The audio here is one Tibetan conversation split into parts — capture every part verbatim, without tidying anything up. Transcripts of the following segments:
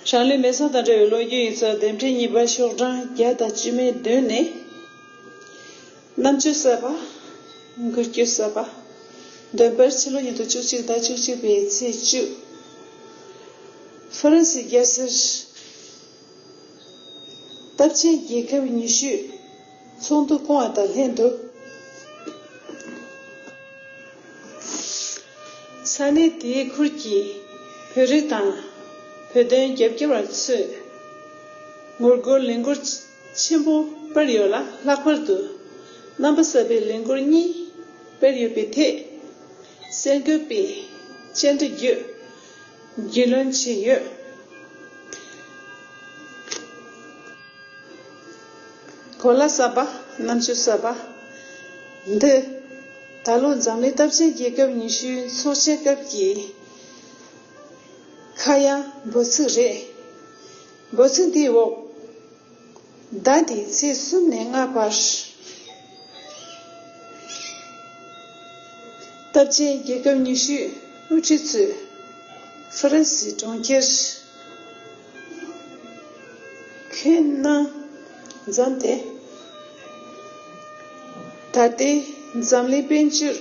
ཧྲང་ལི་མེ་སོང་དང་འབྲེལ་བའི་ལོ་རྒྱུས་ཡིག་ཚགས་འདེམས་ཁྲིད་གཉིས་པ་ཤོག་གྲངས་བརྒྱ་དང་བཅུ་མེད་བདུན་ནས། རྣམ་དཔྱོད་གསར་པ། འགུལ་སྐྱོད་གསར་པ། འདོན་པར་ཕྱི་ལོ་ཉིས་སྟོང་བཅུ་གཅིག་དང་བཅུ་གཅིག་པའི་ཚེས་བཅུ། ཧྥ་རན་སིའི་རྒྱལ་སར། སྟབས་ཆེན་རྒྱལ་ཁབ་ཉི་ཤུས་ཚོགས་འདུ་བསྐོང་བ་དང་ལྷན་དུ། ས་གནས་དེའི་ཁུལ་གྱི་བོད་རིགས་དང་བོད་དོན་རྒྱབ་སྐྱོར་བ་ཚོས་ངོ་རྒོལ་ལས་འགུལ་ཆེན་པོ་སྤེལ་ཡོད་ལ། ལྷག་པར་དུ་རྣམ་པ་གསར་པའི་ལས་འགུལ་གཉིས་སྤེལ་ཡོད་པའི་ཐད་གསར་འགོད་པས་བཅར་འདྲི་བརྒྱུད་རྒྱུས་ལོན་བྱས་ཡོད། གོ་ལ་གསར་པ། རྣམ་དཔྱོད་གསར་པ། འདི་ད་ལོ་འཛམ་གླིང་སྟོབས་ཆེན་རྒྱལ་ཁབ་ཉི་ཤུའི་ཚོགས་ཆེན་སྐབས་ཀྱི་ཁ་གཡང་འབོད་ཚིག་རེད། འབོད་ཚིག་འདིའི་འོག་ཟླ་འདིའི་ཚེས་གསུམ་ནས་ལྔ་བར། སྟོབས་ཆེན་རྒྱལ་ཁབ་ཉི་ཤུའི་དབུ་ཁྲིད་ཚོས་ཧྥ་རན་སིའི་གྲོང་ཁྱེར་ཁོན་ནང་འཛོམས་ཏེ། ད་ལྟའི་འཛམ་གླིང་དཔལ་འབྱོར་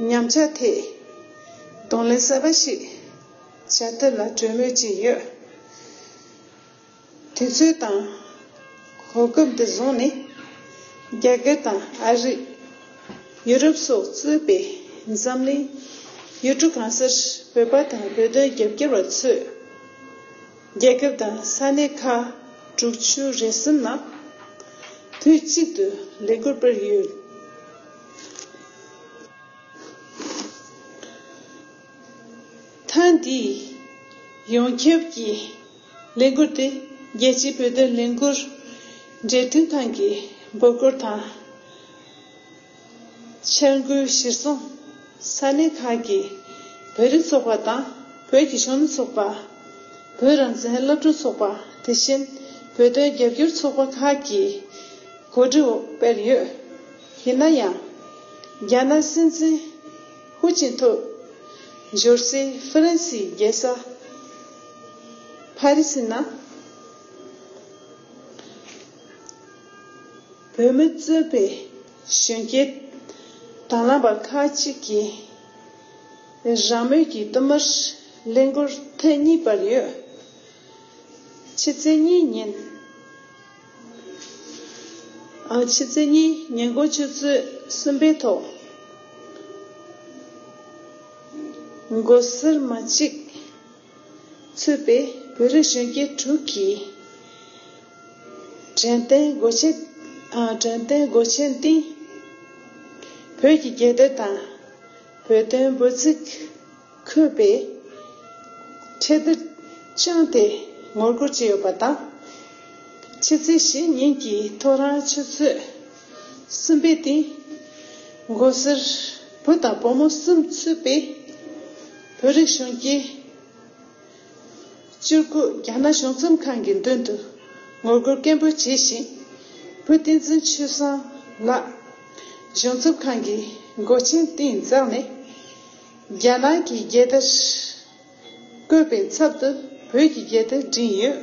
ཉམས་ཆག་ཐད་གདོང་ལེན་གསར་པ་ཞིག་བྱ་ཐབས་ལ་གྲོས་མོལ་བྱས་ཡོད། དུས་ཚོད་དང་གོ་སྐབས་འདི་བཟུང་ནས། རྒྱ་གར་དང་ཨ་རི། ཡུ་རོབ་སོགས་གཙོས་པའི་འཛམ་གླིང་ཡུལ་གྲུ་གང་སར་བོད་པ་དང་བོད་དོན་རྒྱབ་སྐྱོར་བ་ཚོས། རྒྱལ་ཁབ་དང་ས་གནས་ཁག་དྲུག་ཅུ་རེ་གསུམ་ནང་དུས་གཅིག་ཏུ་ལས་འགུལ་སྤེལ་ཡོད། མཐའ་འདིའི་ཡོངས་ཁྱབ་ཀྱི་ལས་འགུལ་དེ། རྒྱལ་སྤྱིའི་བོད་དོན་ལས་འགུལ་འབྲེལ་མཐུད་ཁང་གི་འབོད་སྐུལ་དང་། འཆར་འགོད་གཞིར་བཟུང་། ས་གནས་ཁག་གི་བོད་རིགས་ཚོགས་པ་དང་། བོད་ཀྱི་གཞོན་ནུ་ཚོགས་པ། བོད་རང་བཙན་སློབ་ཕྲུག་ཚོགས་པ། དེ་བཞིན་བོད་དོན་རྒྱབ་སྐྱོར་ཚོགས་པ་ཁག་གིས་གོ་སྒྲིག་འོག་སྤེལ་ཡོད། ཡིན་ན་ཡང་། རྒྱ་ནག་སྲིད་འཛིན་ཧུའུ་ཅིན་ཐོ་འབྱོར་སའི་ཧྥ་རན་སིའི་རྒྱལ་ས་ཕ་རི་སི་ནང་། བོད་མི་གཙོས་པའི་གཞོན་སྐྱེས་དང་བླངས་པ་ཁག་ཅིག་གིས་རང་མོས་ཀྱིས་ཐོག་མར་ལས་འགུལ་ཐེངས་གཉིས་སྤེལ་ཡོད། ཕྱི་ཚེས་གཉིས་ཉིན། ཨ། ཕྱི་ཚེས་གཉིས་ཉིན་གུང་ཆུ་ཚོད་གསུམ་པའི་ཐོག་མགོ་སེར་མ་གཅིག་ཚུད་པའི་བོད་རིགས་གཞོན་སྐྱེས་དྲུག་གིས་དྲན་རྟེན་སྒོ་ཆེན། ཨ། དྲན་རྟེན་སྒོ་ཆེན་སྟེང་བོད་ཀྱི་རྒྱལ་དར་དང་བོད་དོན་འབོད་ཚིག་འཁོད་པའི་འཕྲེད་དར་དཔྱངས་ཏེ་ངོ་རྒོལ་བྱས་ཡོད་པ་དང་། ཕྱི་ཚེས་བཞི་ཉིན་གྱི་ཐོ་རངས་ཆུ་ཚོད་གསུམ་པའི་སྟེང་། མགོ་སེར་བུ་དང་བུ་མོ་གསུམ་ཚུད་པའི་བོད་རིགས་གཞོན་སྐྱེས་བཅུ་དགུ་རྒྱ་ནག་གཞུང་ཚབ་ཁང་གི་མདུན་དུ་ངོ་རྒོལ་སྐད་འབོད་བྱས་ཤིང་། བུ་བསྟན་འཛིན་ཆོས་བཟང་ལགས་གཞུང་ཚབ་ཁང་གི་སྒོ་ཆེན་སྟེང་འཛེགས་ནས། རྒྱ་ནག་གི་རྒྱལ་དར་བཀོད་པའི་ཚབ་ཏུ་བོད་ཀྱི་རྒྱལ་དར་བསྒྲེངས་ཡོད།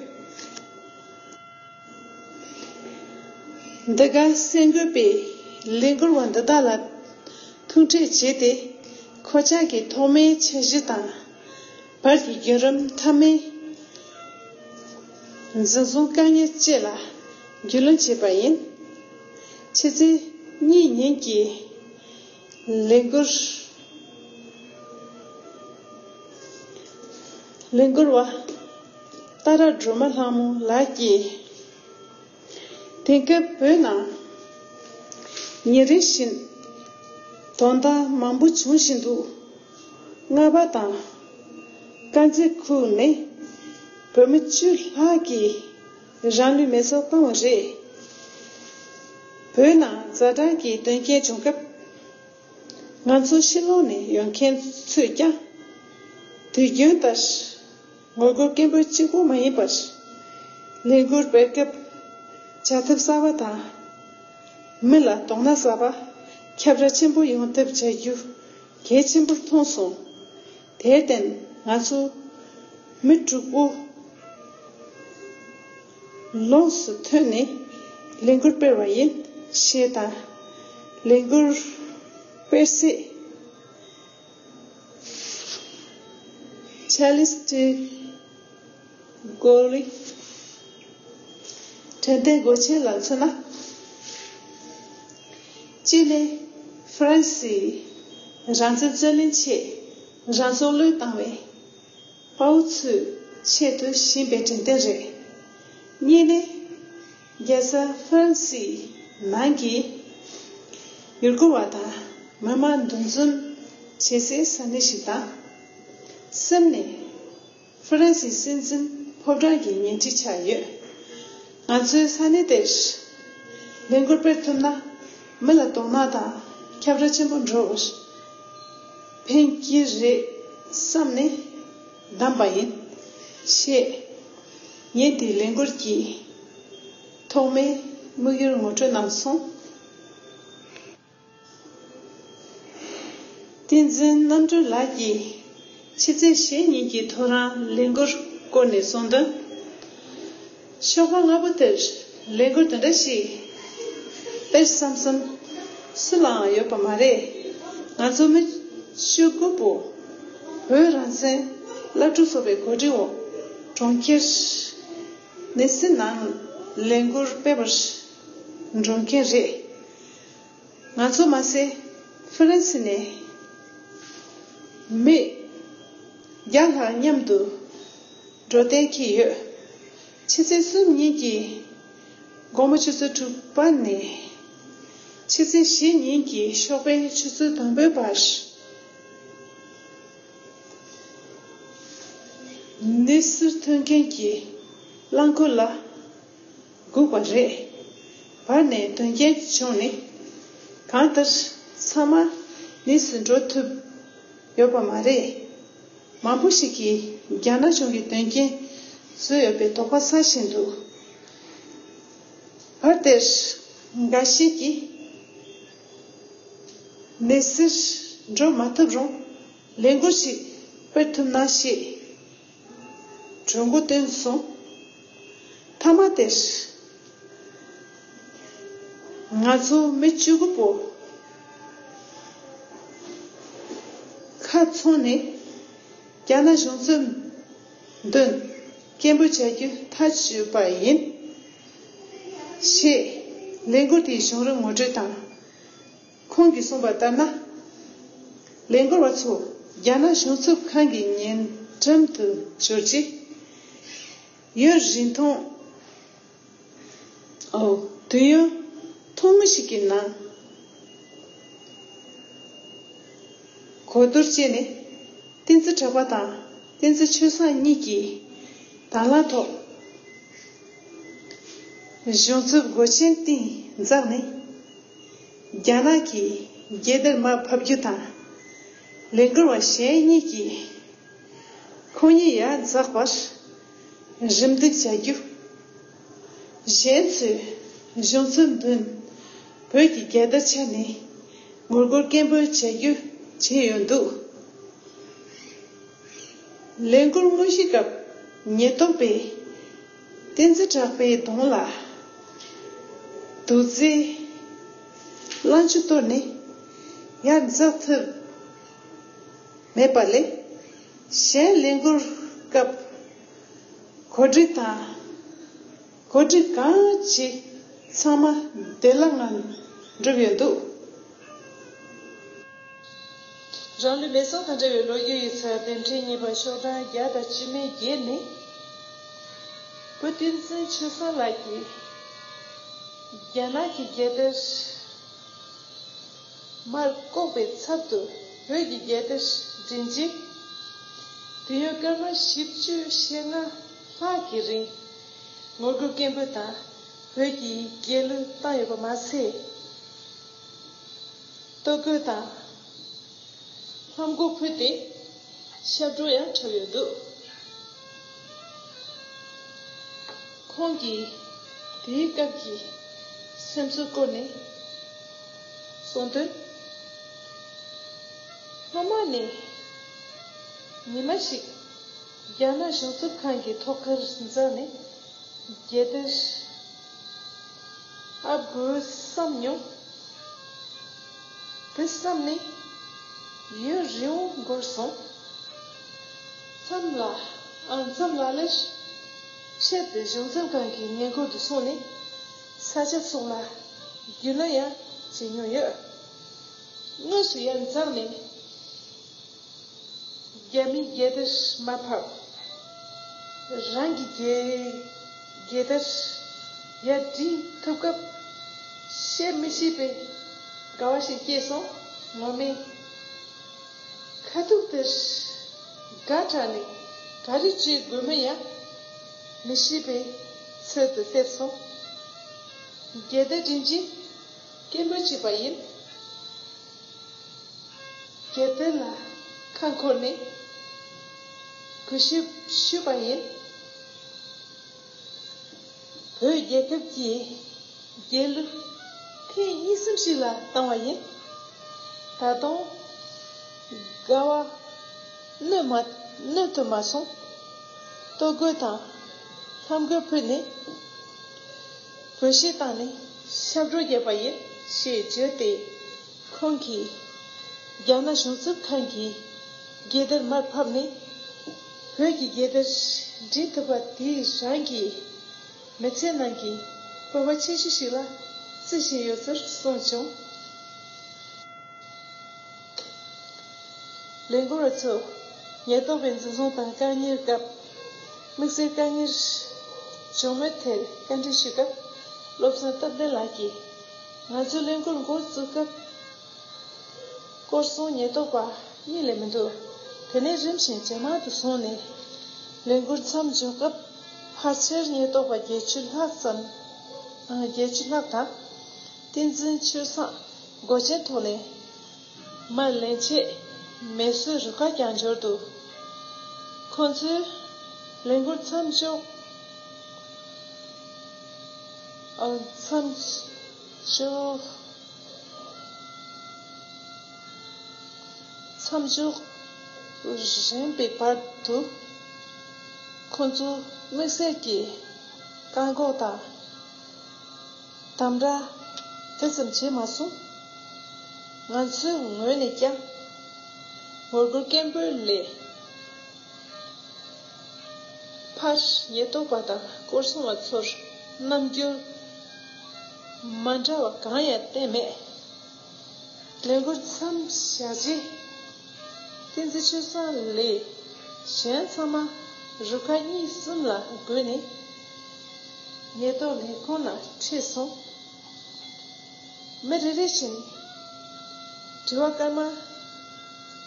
འདི་ག་གསར་འགོད་པས་ལས་འགུལ་བ་འདི་དག་ལ་ཐུག་འཕྲད་བྱས་ཏེ། ཁོ་ཅག་གི་ཐོག་མའི་འཆར་གཞི་དང་བར་གྱི་བརྒྱུད་རིམ་མཐའ་མའི་འཛིན་བཟུང་དཀའ་ངལ་བཅས་ལ་རྒྱུས་ལོན་བྱས་པ་ཡིན། ཕྱི་ཚེས་གཉིས་ཉིན་གྱི་ལས་འགུལ། ལས་འགུལ་བ་ཏཱ་ར་སྒྲོལ་མ་ལྷ་མོ་ལགས་ཀྱིས། དེང་སྐབས་བོད་ནང་ཉིན་རེ་བཞིན་དོན་དག་མང་པོ་འབྱུང་བཞིན་འདུག། རྔ་པ་དང་དཀར་མཛེས་ཁུལ་ནས་བོད་མི་བཅུ་ལྷག་གིས་རང་ལུས་མེ་སྲེག་བཏང་བ་རེད། བོད་ནང་ཛ་དྲག་གི་དོན་རྐྱེན་བྱུང་སྐབས། ང་ཚོ་ཕྱི་ལོགས་ནས་ཡོང་མཁན་ཚོས་ཀྱང་དུས་རྒྱུན་ལྟར་ངོ་རྒོལ་སྐད་འབོད་གཅིག་པོ་མ་ཡིན་པར། ལས་འགུལ་སྤེལ་སྐབས་བྱ་ཐབས་གསར་པ་དང་། མི་ལ་དོ་སྣང་གསར་པ་ཁྱབ་བསྒྲགས་ཆེན་པོ་ཡོང་ཐབས་བྱ་རྒྱུ་གལ་ཆེན་པོར་མཐོང་སོང་། དེར་བརྟེན་ང་ཚོ་མི་དྲུག་པོ་ ལོངས་སུ་ཐོན་ནས་ལས་འགུལ་སྤེལ་བ་ཡིན། ཞེས་དང་། ལས་འགུལ་སྤེལ་སའི་ཆ་ལིས་ཏི་གོ་ལི། དྲན་རྟེན་སྒོ་ཆེན་ལ་མཚོན་ན། གཅིག་ནས་ཧྥ་རན་སིའི་རང་བཙན་རྩོད་ལེན་ཆེད་རང་སྲོག་བློས་བཏང་བའི་དཔའ་བོ་ཚོའི་ཆེད་དུ་བཞེངས་པའི་དྲན་རྟེན་རེད། གཉིས་ནས་རྒྱལ་ས་ཧྥ་རན་སིའི་ནང་གི་ཡུལ་སྐོར་བ་དང་མི་མང་འདུ་འཛོམས་བྱེད་སའི་ས་གནས་ཤིག་དང་། གསུམ་ནས་ཧྥ་རན་སིའི་སྲིད་འཛིན་ཕོ་བྲང་གི་ཉེ་འཁྲིས་ཆགས་ཡོད། ང་ཚོའི་ས་གནས་དེར་ལས་འགུལ་སྤེལ་ཐུབ་ན་མི་ལ་དོ་སྣང་དང་ཁྱབ་བསྒྲགས་ཆེན་པོ་འགྲོ་བར་ཕན་གྱི་རེད་བསམ་ནས་བདམས་པ་ཡིན། ཞེས་ངས་དེའི་ལས་འགུལ་གྱི་ཐོག་མའི་དམིགས་ཡུལ་ངོ་སྤྲོད་གནང་སོང་། བསྟན་འཛིན་རྣམ་གྲོལ་ལགས་ཀྱིས་ཕྱི་ཚེས་ཞེ་གཉིས་ཀྱི་ཐོ་རངས་ལས་འགུལ་སྐོར་ནས་གསུངས་དོན། ཞོགས་པ་སྔ་པོ་དེར་ལས་འགུལ་དེ་འདྲ་ཞིག་སྤེལ་བསམ་བསམ་སུ་ལའང་ཡོད་པ་མ་རེད། ང་ཚོ་མི་བཅུ་དགུ་པོ་བོད་རང་བཙན་བླ་སྤྲུལ་ཚོགས་པའི་གོ་སྒྲིག་འོག་གྲོང་ཁྱེར་ནེ་སི་ནང་ལས་འགུལ་སྤེལ་བར་འགྲོ་མཁན་རེད། ང་ཚོ་མ་ཟད་ཧྥ་རན་སི་ནས་མི་བརྒྱ་ལྷག་མཉམ་དུ་འགྲོ་གཏན་འཁེལ་ཡོད། ཕྱི་ཚེས་གསུམ་ཉིན་གྱི་དགོང་མོ་ཆུ་ཚོད་དྲུག་པ་ནས་ཕྱི་ཚེས་བཞི་ཉིན་གྱི་ཞོགས་པའི་ཆུ་ཚོད་དང་པོའི་བར། ནེ་སིར་ཐོན་མཁན་གྱི་རླངས་འཁོར་ལ་སྒུག་པ་རེད། བར་ནས་དོན་རྐྱེན་བྱུང་ནས་གང་ལྟར་ཚང་མ་ནེ་སིར་འགྲོ་ཐུབ་ཡོད་པ་མ་རེད། མང་པོ་ཞིག་གིས་རྒྱ་ནག་གཞུང་གིས་དོན་རྐྱེན་བཟོས་ཡོད་པའི་དོགས་པ་ཟ་བཞིན་འདུག་བར་དེར་འགའ་ཞིག་གིས་ནེ་སིར་འགྲོ་མ་ཐུབ་རུང་ལས་འགུལ་ཞིག་སྤེལ་ཐུབ་ན་ཞེས་གྲོས་འགོ་བཏོན་སོང་། མཐའ་མ་དེར་ང་ཚོ་མི་བཅུ་དགུ་པོ་ཁ་ཚོན་ནས་རྒྱ་ནག་གཞུང་ཚབ་མདུན་སྐད་འབོད་བྱ་རྒྱུ་ཐག་གཅོད་པ་ཡིན། ཞེས་ལས་འགུལ་དེའི་བྱུང་རིམ་ངོ་སྤྲོད་དང་། ཁོང་གིས་གསུངས་པ་ལྟར་ན། ལས་འགུལ་བ་ཚོ་རྒྱ་ནག་གཞུང་ཚབ་ཁང་གི་ཉེ་འགྲམ་དུ་འབྱོར་རྗེས། ཡུན་རིང་ཐུང་། ཨོ། དུས་ཡུན་ཐུང་ངུ་ཞིག་གི་ནང་། གོ་བསྡུར་བྱས་ནས། བསྟན་འཛིན་གྲགས་པ་དང་བསྟན་འཛིན་ཆོས་བཟང་གཉིས་ཀྱིས་དང་བླངས་ཐོག་གཞུང་ཚབ་སྒོ་ཆེན་སྟེང་འཛེགས་ནས། རྒྱ་ནག་གི་རྒྱལ་དར་མར་ཕབ་རྒྱུ་དང་། ལས་འགུལ་བ་གཞན་གཉིས་ཀྱིས་ཁོང་ཉིད་ཡར་འཛེགས་པར་རེམ་འདེགས་བྱ་རྒྱུ། གཞན་ཚོས་གཞུང་ཚབ་མདུན་བོད་ཀྱི་རྒྱལ་དར་འཕྱར་ནས་ངོ་རྒོལ་སྐད་འབོད་བྱ་རྒྱུ་བྱས་ཡོད་འདུག་ལས་འགུལ་དངོས་གཞིའི་སྐབས་ཉེན་རྟོག་པས་བསྟན་འཛིན་གྲགས་པའི་གདོང་ལ་དུག་རྫས་རླུང་ཆུ་གཏོར་ནས་ཡར་འཛེགས་ཐུབ་མེད་པ་ལས། གཞན་ལས་འགུལ་སྐབས་གོ་སྒྲིག་དང་། གོ་སྒྲིག་གང་བྱེད་ཚང་མ་བདེ་བླག་ངང་འགྲུབ་ཡོད་འདུག་རང་ལུས་མེ་སྲེག་དང་འབྲེལ་བའི་ལོ་རྒྱུས་ཡིག་ཚགས་དེབ་ཕྲེང་གཉིས་པ་ཤོག་གྲངས་བརྒྱ་དང་བཅུ་མེད་བརྒྱད་ནི། བུ་བསྟན་འཛིན་ཆོས་བཟང་ལགས་ཀྱིས་རྒྱ་ནག་གི་རྒྱལ་དར་མར་བཀོག་པའི་ཚབ་ཏུ་བོད་ཀྱི་རྒྱལ་དར་བསྒྲེངས་རྗེས། དུས་ཡུན་སྐར་མ་བཞི་བཅུ་ཞེ་ལྔ་ལྷག་གི་རིང་ངོ་རྒོལ་སྐད་འབོད་དང་བོད་ཀྱི་རྒྱལ་གླུ་བཏང་ཡོད་པ་མ་ཟད། ལྟོ་གོས་དང་། ལྷམ་གོག་ཕུད་དེ་ཞབས་བྲོ་ཡང་འཁྲབ་ཡོད་འདུག་ཁོང་གིས་དེའི་སྐབས་ཀྱི་སེམས་ཚོར་སྐོར་ནས་གསུངས་དོན། སྔོན་མ་ནས་ཉི་མ་ཞིག་རྒྱ་ནག་གཞུང་ཚབ་ཁང་གི་ཐོག་ཁར་འཛེགས་ནས། རྒྱལ་དར་ཨ་བུ་བསམ་མྱོང་། དེ་བསམ་ནས་ཡུན་རིང་པོ་འགོར་སོང་། མཚམས་ལ་ཨ་མཚམས་ལ་ལར་ཆེད་དུ་གཞུང་ཚབ་ཁང་གི་ཉེ་འཁོར་དུ་སོང་ནས་ས་ཆ་སོགས་ལ་རྒྱུས་ལོན་ཡང་བྱེད་མྱོང་ཡོད། དངོས་སུ་ཡར་འཛེགས་ནས་རྒྱ་མིའི་རྒྱལ་དར་མར་ཕབ། རང་གི་རྒྱལ་རྒྱལ་དར་ཡར་བསྒྲེངས་ཐུབ་སྐབས་བཤད་མི་ཤེས་པའི་དགའ་བ་ཞིག་སྐྱེས་སོང་། ངོ་མས་ཁ་ཐུག་དེར་དགའ་དྲགས་ནས་ག་རེ་བྱེད་དགོས་མིན་ཡང་མི་ཤེས་པའི་ཚོད་དུ་སླེབས་སོང་། རྒྱལ་དར་བསྒྲེངས་རྗེས་སྐད་འབོད་བྱས་པ་ཡིན། རྒྱལ་དར་ལ་ཁ་འཁོར་ནས་གུས་ཞབས་ཞུས་པ་ཡིན། བོད་རྒྱལ་ཁབ་ཀྱི་རྒྱལ་གླུ་ཐེངས་གཉིས་གསུམ་ཞིག་ལ་བཏང་བ་ཡིན། ད་དུང་དགའ་བ་གནོན་མ་གནོན་ཐུབ་མ་སོང་། ལྟོ་གོས་དང་ལྷམ་གོས་ཕུད་ནས་བོད་གཞས་བཏང་ནས་ཞབས་བྲོ་བརྒྱབ་པ་ཡིན་ཞེས་བརྗོད་དེ། ཁོང་གིས་རྒྱ་ནག་གཞུང་ཚབ་ཁང་གི་རྒྱལ་དར་མར་ཕབ་ནས་བོད་ཀྱི་རྒྱལ་དར་བསྒྲེངས་ཐུབ་པ་དེ་རང་གི་མི་ཚེ་ནང་གི་སྤོབས་པ་ཆེ་ཤོས་ཤིག་ལ་བརྩི་བཞིན་ཡོད་ཚུལ་གསུངས་བྱུང་། ལས་འགུལ་བ་ཚོས་ཉེན་རྟོག་པའི་འཛིན་བཟུང་དང་བཀག་ཉར་སྐབས་དམིགས་བསལ་དཀའ་ངལ་བྱུང་མུས་དེར་བཀའ་འདྲི་ཞུས་སྐབས། བློ་བཟང་སྟོབས་ལྡན་ལགས་ཀྱིས། ང་ཚོའི་ལས་འགུལ་འགོ་བཙུགས་སྐབས། སྐོར་སྲུང་ཉེན་རྟོག་པ་གཉིས་ལས་མི་འདུག་དེ་ནས་རིམ་བཞིན་ཇེ་མང་དུ་སོང་ནས། ལས་འགུལ་མཚམས་འཇོག་སྐབས་ཕལ་ཆེར་ཉེན་རྟོག་པ་བརྒྱད་ཅུ་ལྷག་ཙམ། ཨ། བརྒྱད་ཅུ་ལྷག་དང་། བསྟན་འཛིན་ཆོས་བཟང་སྒོ་ཆེན་ཐོག་ནས་མར་ལེན་ཆེད་མེ་གསོད་རུ་ཁག་ཀྱང་འབྱོར་འདུག་ཁོང་ཚོས་ལས་འགུལ་མཚམས་འཇོག་ཨ། མཚམས་འཇོག་མཚམས་འཇོག་རན་པའི་བར་དུ། ཁོང་ཚོ་དམིགས་བསལ་གྱི་བཀག་འགོག་དང་། དམ་དྲག་དེ་ཙམ་བྱས་མ་སོང་། ང་ཚོའི་ངོས་ནས་ཀྱང་ངོ་རྒོལ་སྐད་འབོད་ལས་ཕར་ཉེན་རྟོག་པ་དང་སྐོར་སྲུང་བ་ཚོར་རྣམ་འགྱུར་མ་འདྲ་བ་གང་ཡང་བསྟན་མེད། ལས་འགུལ་མཚམས་བཞག་རྗེས། བསྟན་འཛིན་ཆོས་བཟང་ལས་གཞན་ཚང་མ་རུ་ཁག་གཉིས་གསུམ་ལ་བགོས་ནས་ཉེན་རྟོག་ལས་ཁུངས་ནང་ཁྲིད་སོང་། མི་རེ་རེ་བཞིན་དྲི་བ་སྐར་མ་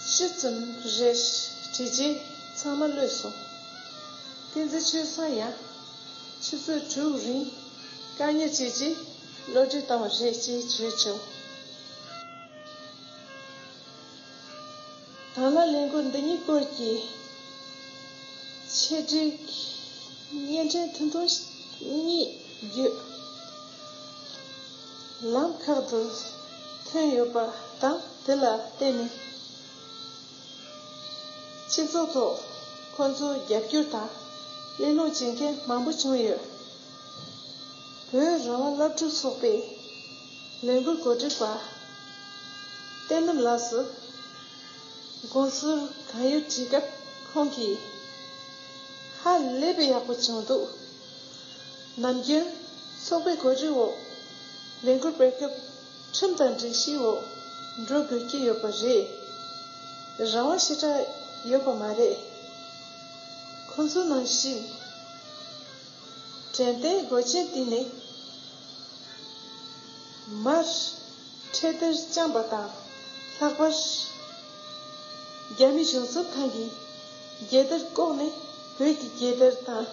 བཅུ་ཙམ་རེ་དྲིས་རྗེས་ཚང་མ་གློད་སོང་། བསྟན་འཛིན་ཆོས་བཟང་ཡང་ཆུ་ཚོད་དྲུག་རིང་བཀག་ཉར་བྱས་རྗེས་གློད་གྲོལ་བཏང་བ་རེད་ཅེས་བརྗོད་བྱུང་། དང་བླངས་ལས་འགུལ་འདི་ཉིད་སྐོར་གྱི་ཆེད་སྒྲིག་བརྙན་འཕྲིན་ཐུང་ཐུང་གཉིས་བརྒྱུད་ལམ་ཁག་ཏུ་ཐོན་ཡོད་པ་དང་། དེ་ལ་བརྟེན་ནས་སྤྱི་ཚོགས་ཐོག་ཁོང་ཚོར་རྒྱབ་སྐྱོར་དང་གླེང་སློང་བྱེད་མཁན་མང་པོ་བྱུང་ཡོད། བོད་རང་དབང་སློབ་ཕྲུག་ཚོགས་པའི་ལས་འགུལ་འགོ་ཁྲིད་པ་བསྟན་ནམ་ལགས་སུ་དགོངས་ཚུལ་གང་ཡོད་དྲིས་སྐབས། ཁོང་གིས་ཧ་ལས་པའི་ཡག་པོ་བྱུང་འདུག་ནམ་རྒྱུན་ཚོགས་པའི་གོ་སྒྲིག་འོག་ལས་འགུལ་སྤེལ་སྐབས་ཁྲིམས་དང་སྒྲིག་གཞིའི་འོག་འགྲོ་དགོས་ཀྱི་ཡོད་པ་རེད། རང་དབང་ཞེ་དྲག་ཡོད་པ་མ་རེད། ཁོང་ཚོ་ནང་བཞིན། དྲན་རྟེན་སྒོ་ཆེན་དེ་ནས་མར་འཕྲེད་དར་བཅངས་པ་དང་། ལྷག་པར་རྒྱ་མི་གཞུང་ཚབ་ཁང་གི་རྒྱལ་དར་བཀོག་ནས་བོད་ཀྱི་རྒྱལ་དར་དང་།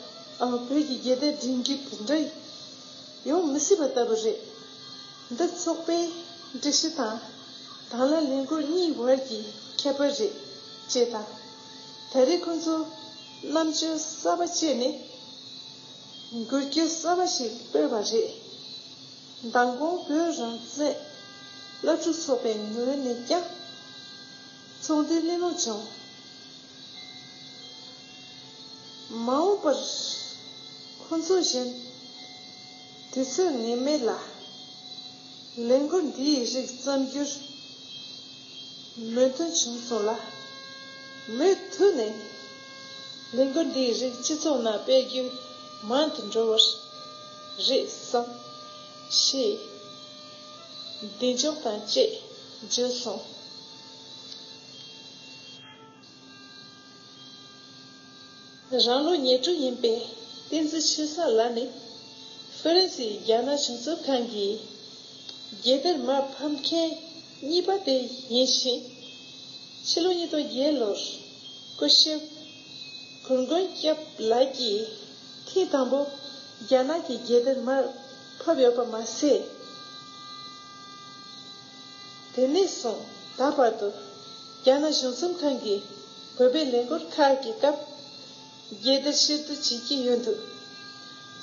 ཨ། བོད་ཀྱི་རྒྱལ་དར་བསྒྲེངས་རྒྱུ་དེ་འདྲ་ཡོང་མི་སྲིད་པ་ལྟ་བུ་རེད། འདི་ཚོགས་པའི་སྒྲིག་གཞི་དང་དང་བླངས་ལས་འགུལ་གཉིས་བར་གྱི་ཁྱད་པར་རེད་ཅེས་དང་། ད་རེས་ཁོང་ཚོ་རྣམ་དཔྱོད་གསར་པ་སྤྱད་ནས་འགུལ་སྐྱོད་གསར་པ་ཞིག་སྤེལ་བ་རེད། མདང་དགོང་བོད་རང་བཙན་སློབ་ཕྲུག་ཚོགས་པའི་ངོས་ནས་ཀྱང་ཚོགས་འདུའི་གླེང་སློང་བྱུང་། མ་འོངས་པར་ ཁོང་ཚོ་བཞིན་དུས་ཚོད་ངེས་མེད་ལ་ལས་འགུལ་འདིའི་རིགས་བརྩམས་རྒྱུར་མོས་མཐུན་བྱུང་སོང་ལ། མུ་མཐུད་ནས་ལས་འགུལ་འདིའི་རིགས་སྤྱི་ཚོགས་ནང་སྤེལ་རྒྱུ་མང་དུ་འགྲོ་བར་རེད་བསམ་ཞེས་གདེང་འཇོག་དང་བཅས་བརྗོད་སོང་། རང་ལོ་ཉེར་དྲུག་ཡིན་པའི་བསྟན་འཛིན་ཆོས་བཟང་ལགས་ནི་ཧྥ་རན་སིའི་རྒྱ་ནག་གཞུང་ཚབ་ཁང་གི་རྒྱལ་དར་མར་ཕབ་མཁན་གཉིས་པ་དེ་ཡིན་ཞིང་། ཕྱི་ལོ་ཉིས་སྟོང་བརྒྱད་ལོར་སྐུ་ཞབས་གུར་མགོན་སྐྱབས་ལགས་ཀྱིས་ཐེངས་དང་པོ་རྒྱ་ནག་གི་རྒྱལ་དར་མར་ཕབ་ཡོད་པ་མ་ཟད། དེ་ནས་བཟུང་ད་བར་དུ་རྒྱ་ནག་གཞུང་ཚབ་ཁང་གིས་བོད་པའི་ལས་འགུལ་ཁག་གི་སྐབས་རྒྱལ་དར་ཕྱིར་བསྡུ་བྱེད་ཀྱི་ཡོད་འདུག་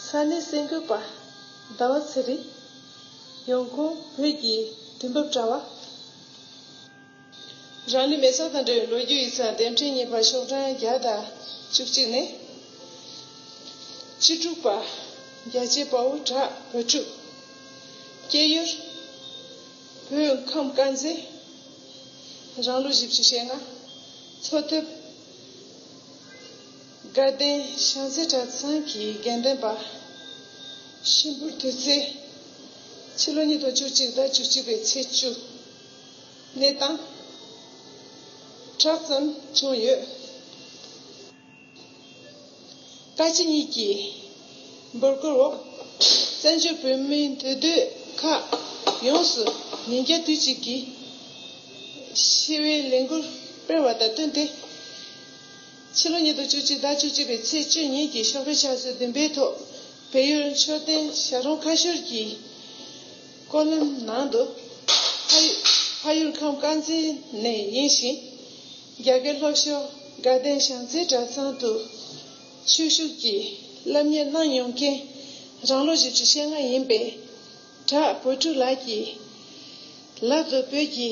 ས་གནས་གསར་འགོད་པ་ཟླ་བ་ཚེ་རིང་། ཡོང་ཁུངས་བོད་ཀྱི་དུས་བབ་དྲ་བ། རང་ལུས་མེ་སྲེག་དང་འབྲེལ་བའི་ལོ་རྒྱུས་ཡིག་ཚགས་དེབ་ཕྲེང་གཉིས་པ་ཤོག་གྲངས་བརྒྱ་དང་བཅུ་གཅིག་ནས། བཅུ་དྲུག་པ། རྒྱལ་གཅེས་དཔའ་བོ་བྲག་བོད་ཕྲུག་སྐྱེས་ཡུལ། བོད་ཁམས་དཀར་མཛེས། རང་ལོ་བཞི་བཅུ་ཞེ་ལྔ། འཚོ་ཐབས། དགའ་ལྡན་བྱང་རྩེ་གྲྭ་ཚང་གི་དགེ་འདུན་པ། ཤིང་ཕུར་དུས་ཚེས། ཕྱི་ལོ་ཉིས་སྟོང་བཅུ་གཅིག་ཟླ་བཅུ་གཅིག་པའི་ཚེས་བཅུ། གནས་སྟངས། དྲག་ཙམ་བྱུང་ཡོད། བཀའ་སྤྱི་གཉིས་ཀྱི་འབོད་སྐུལ་འོག་བཙན་བྱོལ་བོད་མིའི་འཐུས་སྡོད་ཁག་ཡོངས་སུ་ཉིན་རྒྱབ་དུས་གཅིག་གི་ཞི་བའི་ལས་འགུལ་སྤེལ་བ་དང་བསྟུན་ཏེ། ཕྱི་ལོ་ཉིས་སྟོང་བཅུ་གཅིག་ཟླ་བཅུ་གཅིག་པའི་ཚེས་བཅུ་ཉིན་གྱི་ཤོག་དྲིལ་ཕྱག་ཚོད་བདུན་པའི་ཐོག་བལ་ཡུལ་མཆོད་རྟེན་བྱ་རུང་ཁ་ཤོར་གྱི་སྐོར་ལམ་ནང་དུ། ཕ་ཡུལ་ཕ་ཡུལ་ཁམས་དཀར་མཛེས་ནས་ཡིན་ཞིང་། རྒྱ་གར་ལྷོ་ཕྱོགས་དགའ་ལྡན་བྱང་རྩེ་གྲྭ་ཚང་དུ་ཆོས་ཞུགས་ཀྱིས་སློབ་གཉེར་གནང་མྱོང་མཁན་རང་ལོ་བཞི་བཅུ་ཞེ་ལྔ་ཡིན་པའི་བྲག་བོད་ཕྲུག་ལགས་ཀྱིས། ལག་ཏུ་བོད་ཀྱི་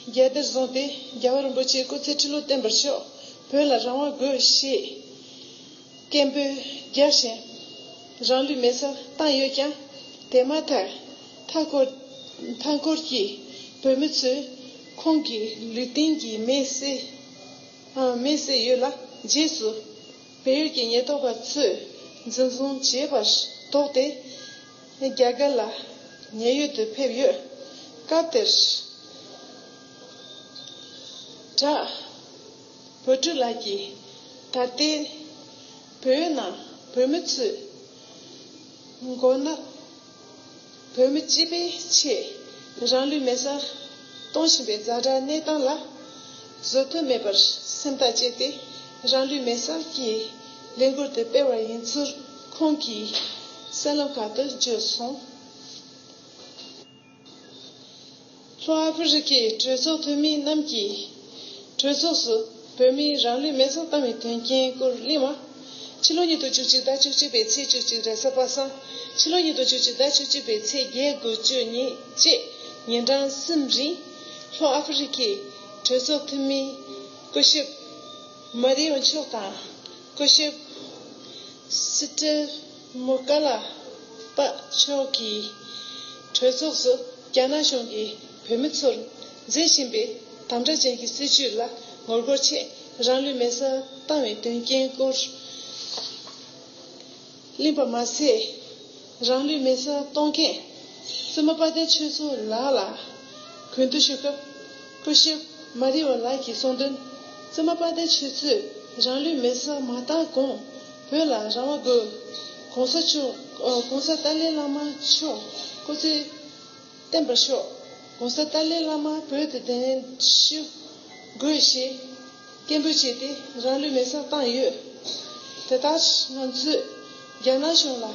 རྒྱལ་དར་བཟུང་སྟེ་རྒྱལ་བ་རིན་པོ་ཆེའི་སྐུ་ཚེ་ཁྲི་ལོ་བརྟན་པར་ཤོག་བོད་ལ་རང་དབང་དགོས་ཞེས་སྐད་འབོད་རྒྱག་བཞིན། རང་ལུས་མེ་སྲེག་བཏང་ཡོད་ཀྱང་། དེ་མ་ཐག་མཐའ་འཁོར་མཐའ་འཁོར་གྱི་བོད་མི་ཚོས་ཁོང་གི་ལུས་རྟེན་གྱི་མེ་བསད་ཨ་མེ་བསད་ཡོད་ལ། རྗེས་སུ་བལ་ཡུལ་གྱི་ཉེན་རྟོག་པ་ཚོས་འཛིན་བཟུང་བྱས་པར་དོགས་ཏེ། རྒྱ་གར་ལ་ཉེན་གཡོལ་དུ་ཕེབས་ཡོད། སྐབས་དེར། བྲག་བོད་ཕྲུག་ལགས་ཀྱིས་ད་ལྟའི་བོད་ནང་བོད་མི་ཚོས་མགོ་ནག་བོད་མི་གཅེས་པའི་ཆེད་རང་ལུས་མེ་སྲེག་གཏོང་བཞིན་པའི་ཛ་དྲག་གནས་སྟངས་ལ་བཟོད་ཐབས་མེད་པར་སེམས་ཐག་བཅད་དེ། རང་ལུས་མེ་སྲེག་གི་ལས་འགུལ་དེ་སྤེལ་བ་ཡིན་ཚུལ་ཁོང་གིས་གསར་ལམ་ཁག་ཏུ་བརྗོད་སོང་། ལྷོ་ཨ་ཧྥེ་རི་ཁའི་གྲོས་ཚོགས་འཐུས་མི་རྣམས་ཀྱིས་གྲོས་ཚོགས་སུ་བོད་མིས་རང་ལུས་མེ་སྲེག་བཏང་བའི་དོན་རྐྱེན་སྐོར་གླེང་བ། ཕྱི་ལོ་ཉིས་སྟོང་བཅུ་གཅིག་ཟླ་བཅུ་གཅིག་པའི་ཚེས་བཅུ་གཅིག་རེས་གཟའ་པ་སངས། ཕྱི་ལོ་ཉིས་སྟོང་བཅུ་གཅིག་ཟླ་བཅུ་གཅིག་པའི་ཚེས་བརྒྱད་དགུ་བཅུ་གཉིས་བཅས་ཉིན་གྲངས་གསུམ་རིང་། ལྷོ་ཨ་ཧྥེ་རི་ཁའི་གྲོས་ཚོགས་འཐུས་མི་སྐུ་ཞབས་མ་རི་ཡོ་མཆོག་དང་། སྐུ་ཞབས་སི་ཏྲ་མོ་ཀ་ལ་པ་མཆོག་གིས་གྲོས་ཚོགས་སུ་རྒྱ་ནག་གཞུང་གིས་བོད་མི་ཚོར་འཛིན་བཞིན་པའི་དམ་དྲག་ཅན་གྱི་སྲིད་བྱུས་ལ་ངོ་རྒོལ་ཆེད་རང་ལུས་མེ་སྲེག་བཏང་བའི་དོན་རྐྱེན་སྐོར་གླེང་པ་མ་ཟད། རང་ལུས་མེ་སྲེག་གཏོང་མཁན་བཙུན་མ་དཔལ་ལྡན་ཆོས་མཚོ་ལགས་ལ་གུས་འདུད་ཞུ་སྐབས། སྐུ་ཞབས་མ་རི་ཝ་ལགས་ཀྱིས་གསུངས་དོན། བཙུན་མ་དཔལ་ལྡན་ཆོས་མཚོས་རང་ལུས་མེ་སྲེག་མ་བཏང་གོང་བོད་ལ་རང་དབང་དགོས། གོང་ས་མཆོག་ཨོ་གོང་ས་ཏཱ་ལའི་བླ་མ་མཆོག་སྐུ་ཚེ་བརྟན་པར་ཤོག་གོང་ས་ཏཱ་ལའི་བླ་མ་བོད་དུ་གདན་ཞུ་དགོས་ཞེས་སྐད་འབོད་བྱས་ཏེ་རང་ལུས་མེ་སྲེག་བཏང་ཡོད། དེ་ལྟར་ང་ཚོས་རྒྱ་ནག་གཞུང་ལ་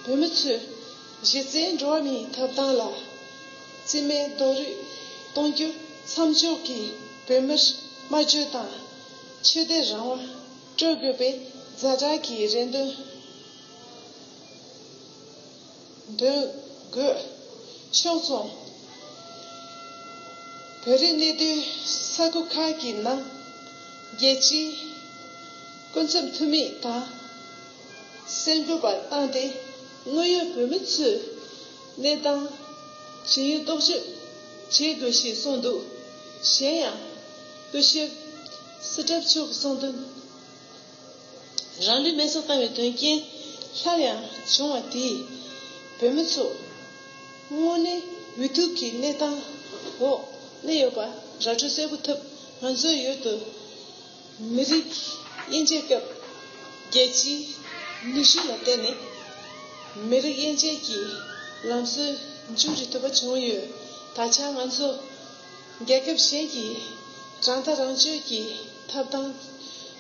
བོད་མི་ཚོས་གཞི་རྩའི་འགྲོ་བ་མིའི་ཐོབ་ཐང་ལ་རྩིས་མེད་རྡོག་རོལ་གཏོང་རྒྱུ་མཚམས་འཇོག་གིས་བོད་མིར་སྨྲ་བརྗོད་དང་ཆོས་དད་རང་དབང་སྤྲོད་དགོས་པའི་ཛ་དྲག་གི་རེ་འདུན་འདོན་དགོས། ཕྱོགས་མཚུངས། བོད་རིགས་གནས་སྡོད་ས་ཁུལ་ཁག་གི་ནང་རྒྱལ་སྤྱིའི་སྐུ་ཚབ་འཐུས་མི་དང་ གསར་འགོད་པར་བཏང་སྟེ། དངོས་ཡོད་བོད་མི་ཚོའི་གནས་སྟངས་ཇི་ཡིན་རྟོག་ཞིབ་བྱེད་དགོས་ཞེས་གསུངས་འདུག་གཞན་ཡང་། སྐུ་ཞབས་སི་ཊེབ་མཆོག་གིས་གསུངས་དོན། རང་ལུས་མེར་སྲེག་བཏང་བའི་དོན་རྐྱེན་སླར་ཡང་བྱུང་བ་དེས། བོད་མི་ཚོ་དངོས་གནས་འུ་ཐུག་གི་གནས་སྟངས་འོག་གནས་ཡོད་པ་ར་སྤྲོད་གསལ་པོ་ཐུབ། ང་ཚོའི་ཡུལ་དུ་མི་རིགས་དབྱེ་འབྱེད་སྐབས་རྒྱལ་སྤྱིའི་ནུས་ཤུགས་ལ་བརྟེན་ནས་མི་རིགས་དབྱེ་འབྱེད་ཀྱི་ལམ་སྲོལ་མཇུག་སྒྲིལ་ཐུབ་པ་བྱུང་ཡོད། ད་ཆ་ང་ཚོ་རྒྱལ་ཁབ་གཞན་གྱི་རང་ཐག་རང་གཅོད་ཀྱི་ཐོབ་ཐང་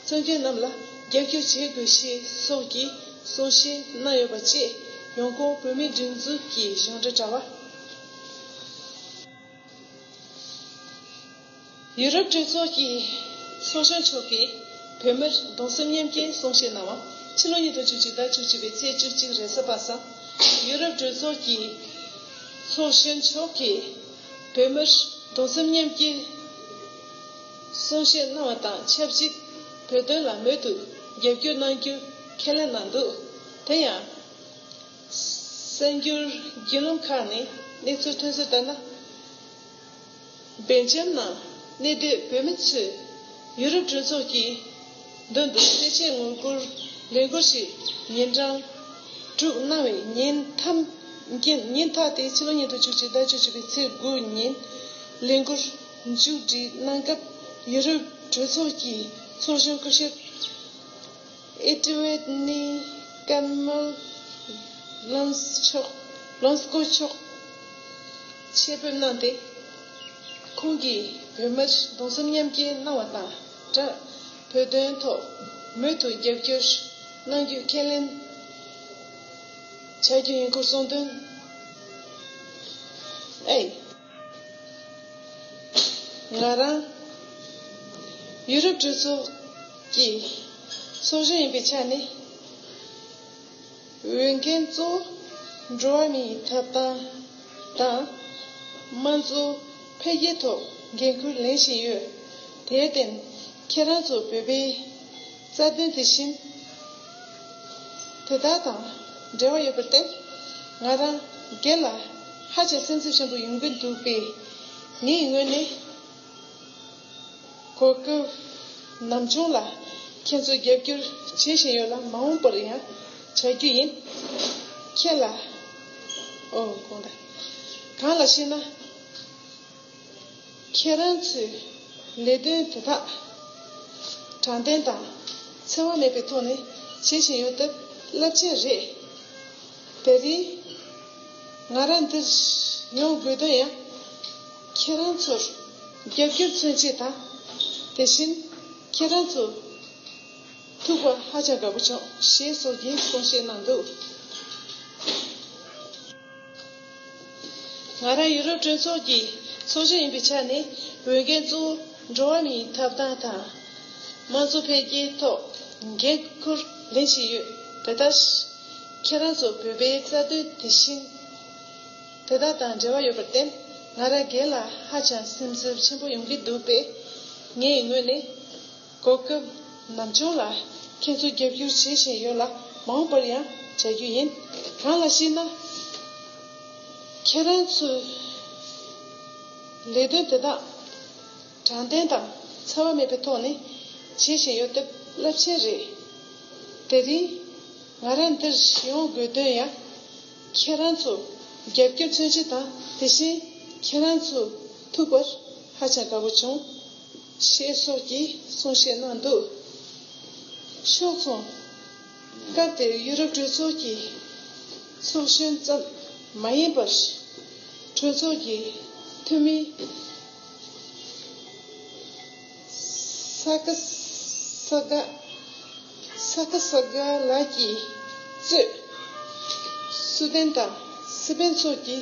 རྩོད་མཁན་རྣམས་ལ་རྒྱབ་སྐྱོར་བྱེད་དགོས་ཞེས་སོགས་ཀྱི་གསུང་བཤད་གནང་ཡོད་པ་བཅས། ཡོང་ཁུངས་བོད་མིའི་སྒྲིག་འཛུགས་ཀྱི་གཞུང་འབྲེལ་དྲ་བ། ཡུ་རོབ་གྲོས་ཚོགས་ཀྱི་ཚོགས་གཞོན་མཆོག་གིས་བོད་མིར་གདུང་སེམས་མཉམ་སྐྱེའི་གསུང་བཤད་གནང་བ། ཕྱི་ལོ་ཉིས་སྟོང་བཅུ་གཅིག་ཟླ་བཅུ་གཅིག་པའི་ཚེས་བཅུ་གཅིག་རེས་གཟའ་པ་སངས། ཡུ་རོབ་གྲོས་ཚོགས་ཀྱི་ཚོགས་གཞོན་མཆོག་གིས་བོད་མིར་གདུང་སེམས་མཉམ་སྐྱེའི་གསུང་བཤད་གནང་བ་དང་ཆབས་ཅིག་བོད་དོན་ལ་མུ་མཐུད་རྒྱབ་སྐྱོར་གནང་རྒྱུ་ཁས་ལེན་གནང་འདུག་དེ་ཡང་། གསར་འགྱུར་བརྒྱུད་ལམ་ཁག་ནས་གནས་ཚུལ་ཐོན་གསལ་ལྟར་ན། སྦེལ་ཇམ་ནང་གནས་སྡོད་བོད་མི་ཚོས་ཡུ་རོབ་གྲོས་ཚོགས་ཀྱི་མདུན་དུ་གསལ་བཤད་ངོ་རྒོལ་ལས་འགུལ་ཞིག་ཉིན་གྲངས་དྲུག་གནང་བའི་ཉིན་ཐམ་ཉིན་ཉིན་མཐའ་སྟེ་ཕྱི་ལོ་ཉིས་སྟོང་བཅུ་གཅིག་ཟླ་བཅུ་གཅིག་པའི་ཚེས་དགུ་ཉིན་ལས་འགུལ་མཇུག་སྒྲིལ་གནང་སྐབས། ཡུ་རོབ་གྲོས་ཚོགས་ཀྱི་ཚོགས་གཞོན་སྐུ་ཞབས་ཨེ་ཏི་ཝེད་ནི་ཀན་མལ་ལོན་སི་མཆོག་ལོན་སི་ཀོ་མཆོག་ཆེད་ཕེབས་གནང་སྟེ། ཁོང་གིས་བོད་མིར་གདུང་སེམས་མཉམ་སྐྱེ་གནང་བ་དང་སྦྲགས། བོད་དོན་ཐོག་མུ་མཐུད་རྒྱབ་སྐྱོར་གནང་རྒྱུ་ཁས་ལེན་བྱ་རྒྱུ་ཡིན་སྐོར་གསུངས་དོན། ཨེ། ང་རང་ཡུ་རོབ་གྲོས་ཚོགས་ཀྱི་ཚོགས་གཞོན་ཡིན་པའི་ཆ་ནས། འོས་འགན་གཙོ་བོ་འགྲོ་བ་མིའི་ཐོབ་ཐང་དང་། དམངས་གཙོ་འཕེལ་རྒྱས་ཐོག་འགན་འཁུར་ལེན་བཞིན་ཡོད། དེར་བརྟེན། ཁྱེད་རང་ཚོ་བོད་པའི་རྩ་དོན་དེ་བཞིན་དེ་དག་དང་འབྲེལ་བ་ཡོད་པར་བརྟེན། ང་རང་སྒེར་ལ་ཧ་ཅང་སེམས་འཚབ་ཆེན་པོ་ཡོང་གི་འདུག་པས། ངའི་ངོས་ནས། གོ་སྐབས་ནམ་བྱུང་ལ་ཁྱེད་ཚོར་རྒྱབ་སྐྱོར་བྱེད་བཞིན་ཡོད་ལ། མ་འོངས་པར་ཡང་བྱ་རྒྱུ་ཡིན། ཁྱེད་ལ། ཨོ། དགོངས་དག་གང་ལགས་ཤེ་ན། ཁྱེད་རང་ཚོའི་ལས་དོན་དེ་དག་དྲང་བདེན་དང་འཚེ་བ་མེད་པའི་ཐོག་ནས་བྱེད་བཞིན་ཡོད་སྟབས་རླབས་ཆེན་རེད། དེ་རིང་ང་རང་འདིར་ཡོང་དགོས་དོན་ཡང་། ཁྱེད་རང་ཚོར་རྒྱབ་སྐྱོར་མཚོན་ཆེད་དང་། དེ་བཞིན་ཁྱེད་རང་ཚོ་ཐུག་པ་ཧ་ཅང་དགའ་པོ་བྱུང་ཞེས་སོགས་ཀྱི་གསུང་བཤད་གནང་འདུག་ང་རང་ཡུ་རོབ་གྲོས་ཚོགས་ཀྱི་ཚོགས་གཞོན་ཡིན་པའི་ཆ་ནས། འོས་འགན་གཙོ་བོ་འགྲོ་བ་མིའི་ཐོབ་ཐང་དང་། དམངས་གཙོ་འཕེལ་རྒྱས་ཐོག་འགན་འཁུར་ལེན་བཞིན་ཡོད། དེ་ལྟར། ཁྱེད་རང་ཚོ་བོད་པའི་རྩ་དོན་དེ་བཞིན་དེ་དག་དང་འབྲེལ་བ་ཡོད་པར་བརྟེན། ང་རང་སྒེར་ལ་ཧ་ཅང་སེམས་འཚབ་ཆེན་པོ་ཡོང་གི་འདུག་པས། ངའི་ངོས་ནས་གོ་སྐབས་ནམ་བྱུང་ལ་ཁྱེད་ཚོར་རྒྱབ་སྐྱོར་བྱེད་བཞིན་ཡོད་ལ། མ་འོངས་པར་ཡང་བྱ་རྒྱུ་ཡིན། གང་ལགས་ཤེ་ན། ཁྱེད་རང་ཚོའི་ལས་དོན་དེ་དག་དྲང་བདེན་དང་འཚེ་བ་མེད་པའི་ཐོག་ནས་བྱེད་བཞིན་ཡོད་སྟབས་རླབས་ཆེན་རེད། དེ་རིང་ང་རང་འདིར་ཡོང་དགོས་དོན་ཡང་། ཁྱེད་རང་ཚོ་རྒྱབ་སྐྱོར་མཚོན་ཆེད་དང་། དེ་བཞིན་ཁྱེད་རང་ཚོ་ཐུག་པར་ཧ་ཅང་དགའ་པོ་བྱུང་ཞེས་སོགས་ཀྱི་གསུང་བཤད་གནང་འདུག་ཕྱོགས་མཚུངས། སྐབས་དེར་ཡུ་རོབ་གྲོས་ཚོགས་ཀྱི་ཚོགས་གཞོན་ཙམ་མ་ཡིན་པར། གྲོས་ཚོགས་ཀྱི་འཐུས་མི་ས་ཀ་ས་ག་ས་ཀ་ས་ག་ལགས་ཀྱིས་གཙོས། སུའེ་ཌེན་དང་སི་པེན་སོགས་ཀྱི་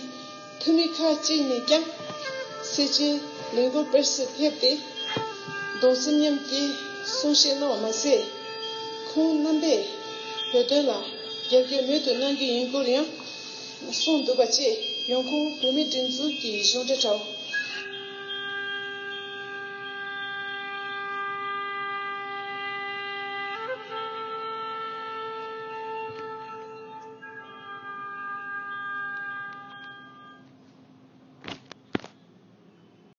འཐུས་མི་ཁག་ཅིག་ནས་ཀྱང་སེར་བྱེས་ལས་འགུལ་སྤེལ་སར་ཕེབས་ཏེ། གདུང་སེམས་མཉམ་སྐྱེའི་གསུང་བཤད་གནང་བ་མ་ཟད། ཁོང་རྣམ་པས་བོད་དོན་ལ་རྒྱབ་སྐྱོར་མུ་མཐུད་གནང་རྒྱུ་ཡིན་སྐོར་ཡང་གསུངས་འདུག་པ་བཅས། ཡོང་ཁུངས་བོད་མིའི་སྒྲིག་འཛུགས་ཀྱི་གཞུང་འབྲེལ་དྲ་བ།